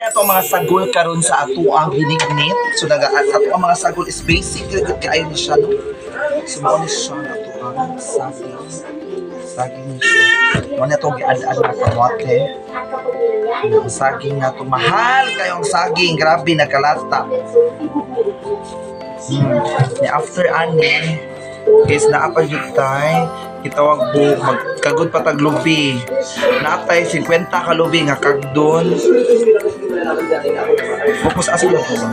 Ato ang mga sagol karon sa ato ang binignit. So naga ato ang mga sagol is basic gud kaayo ni siya, no. So mao ni siya ang ato ang saging. Saging ni siya. Mao ni ato giad-ad na kamote. Ang saging na to, mahal kayo ang saging, grabe nagkalata. Ni after ani is naa pa jud tay gitawag bu magkagod pa tag lubi. Natay 50 ka lubi nga kagdon. Focus asa lang ko ba?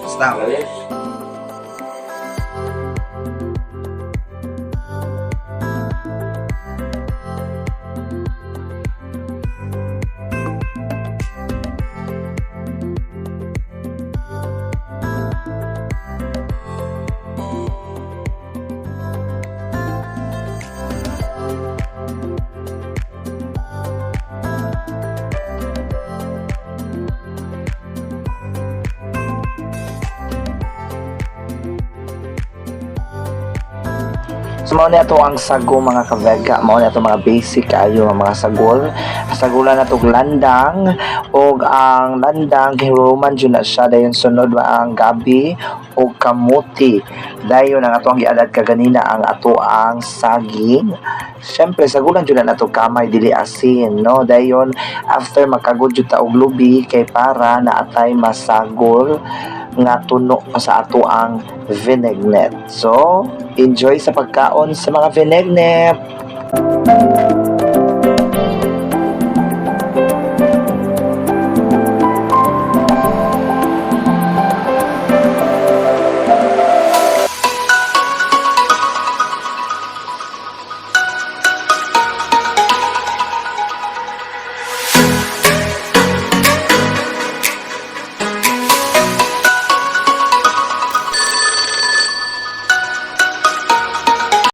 Stop. So mao ni ato ang sago, mga ka-vega, mao ni ato mga basic kaayo nga mga sagol. Sagulan nato og landang, ug ang landang gihiruman jud na siya, dayon sunod ba ang gabi ug kamuti. Dayon ang ato ang giadad kaganina, ang ato ang saging. Syempre sagulan jud na nato kamay, dili asin, no. Dayon after makagod jud ta og lubi kay para naatay masagol nga tuno sa ato ang vinaigrette. So, enjoy sa pagkaon sa mga vinaigrette.